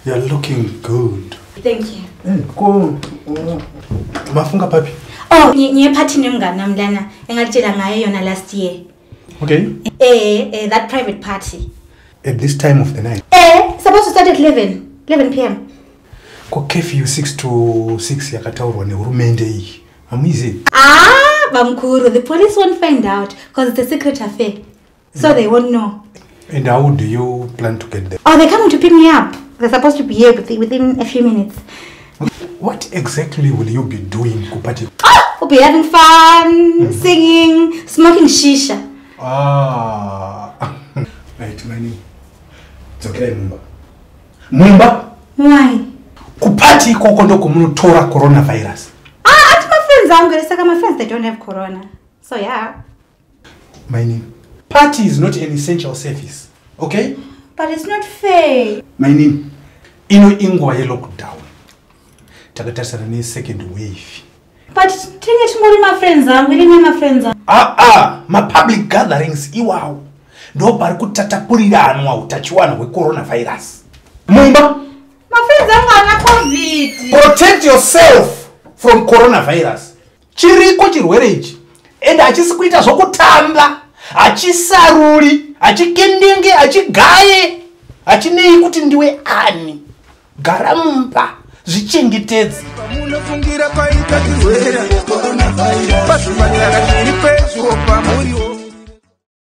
You're looking good. Thank you. Ko mafunga papi? Oh, ngiye-party nemngani wami lana engakutshela ngayo yona last year. Okay. That private party. At this time of the night? Supposed to start at 11 p.m. Ko curfew 6 to 6 yakataurwa nehurumende iyi. Hamuizivi? Ah, bamkhulu, the police won't find out because it's a secret affair. So they won't know. And how do you plan to get there? Oh, they're coming to pick me up. They're supposed to be here within a few minutes. What exactly will you be doing kupati? Oh, we'll be having fun, singing, smoking shisha. Ah. Right, mani. Dzokerai mumba. Mumba? Why? Kupati ikoko ndokumunotora coronavirus. Ah, at my friends angu, saka my friends, they don't have corona. So yeah. Mani, party is not an essential service, okay? But it's not fair. Mani, ino inguva yelockdown. Takatarisana ne-second wave. But tinge tingori my friends angu, ini my friends angu. Ah, ma-public gatherings iwawo. Ndo pari kutatapuriranwa utachiwana hwecoronavirus. Mumba? My friends angu ana COVID. Protect yourself from coronavirus. Chiriko chirwere ichi. Ende hachisi kuita zvokutamba. Hachisaruri, hachikendenge, hachigaye. Hachinei kuti ndiwe ani. Gara mumba, zvichengetedze. Pamunofungira kwaita chirwere, pazvipatara zviri pedyo pamuriwo.